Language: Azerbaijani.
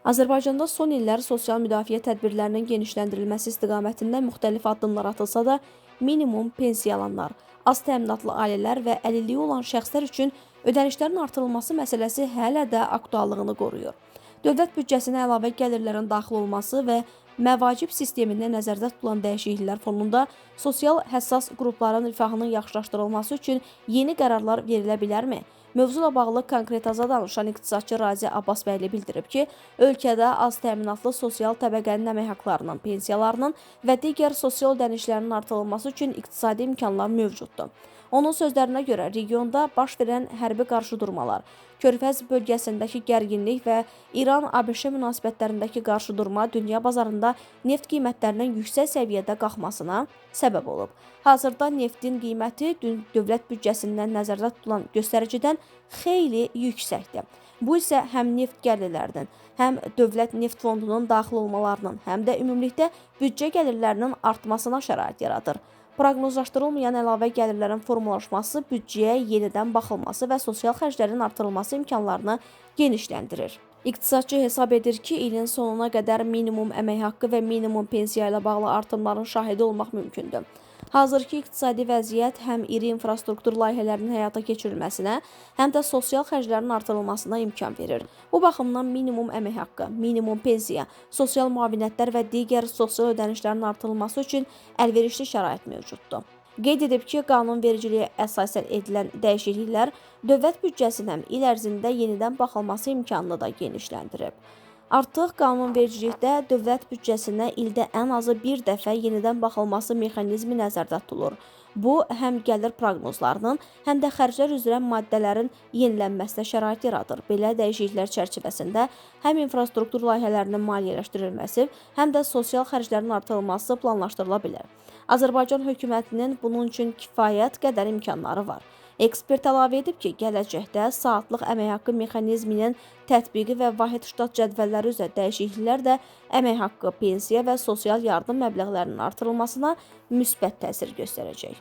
Azərbaycanda son illər sosial müdafiə tədbirlərinin genişləndirilməsi istiqamətində müxtəlif addımlar atılsa da, minimum pensiya alanlar, az təminatlı ailələr və əlilliyi olan şəxslər üçün ödənişlərin artırılması məsələsi hələ də aktuallığını qoruyur. Dövlət büdcəsinə əlavə gəlirlərin daxil olması və məvacib sistemində nəzərdə tutulan dəyişikliklər fonunda sosial həssas qrupların rifahının yaxşılaşdırılması üçün yeni qərarlar verilə bilərmi? Mövzuyla bağlı konkretaza danışan iqtisadçı Razi Abbasbəyli bildirib ki, ölkədə az təminatlı sosial təbəqənin əmək haqlarının, pensiyalarının və digər sosial ödənişlərinin artırılması üçün iqtisadi imkanlar mövcuddur. Onun sözlərinə görə regionda baş verən hərbi qarşıdurmalar, Körfəz bölgəsindəki gərginlik və İran-ABŞ münasibətlərindəki qarşıdurma dünya bazarında neft qiymətlərinin yüksək səviyyədə qalxmasına səbəb olub. Hazırda neftin qiyməti dövlət büdcəsindən nəzərdə tutulan göstəricidən xeyli yüksəkdir. Bu isə həm neft gəlirlərinin, həm dövlət neft fondunun daxil olmalarının, həm də ümumilikdə büdcə gəlirlərinin artmasına şərait yaradır. Proqnozlaşdırılmayan əlavə gəlirlərin formalaşması büdcəyə yenidən baxılması və sosial xərclərin artırılması imkanlarını genişləndirir. İqtisadçı hesab edir ki, ilin sonuna qədər minimum əmək haqqı və minimum pensiya ilə bağlı artımların şahidi olmaq mümkündür. Hazırki iqtisadi vəziyyət həm iri infrastruktur layihələrinin həyata keçirilməsinə, həm də sosial xərclərin artırılmasına imkan verir. Bu baxımdan minimum əmək haqqı, minimum pensiya, sosial müavinətlər və digər sosial ödənişlərin artırılması üçün əlverişli şərait mövcuddur. Qeyd edib ki, qanunvericiliyə əsasən edilən dəyişikliklər dövlət büdcəsinə il ərzində yenidən baxılması imkanını da genişləndirib. Artıq qanunvericilikdə dövlət büdcəsinə ildə ən azı bir dəfə yenidən baxılması mexanizmi nəzərdə tutulur. Bu, həm gəlir proqnozlarının, həm də xərclər üzrə maddələrin yenilənməsinə şərait yaradır. Belə dəyişikliklər çərçivəsində həm infrastruktur layihələrinin maliyyələşdirilməsi, həm də sosial xərclərin artırılması planlaşdırıla bilər. Azərbaycan hökumətinin bunun üçün kifayət qədər imkanları var. Ekspert əlavə edib ki, gələcəkdə saatlıq əmək haqqı mexanizminin tətbiqi və vahid ştat cədvəlləri üzrə dəyişikliklər də əmək haqqı, pensiya və sosial yardım məbləğlərinin artırılmasına müsbət təsir göstərəcək.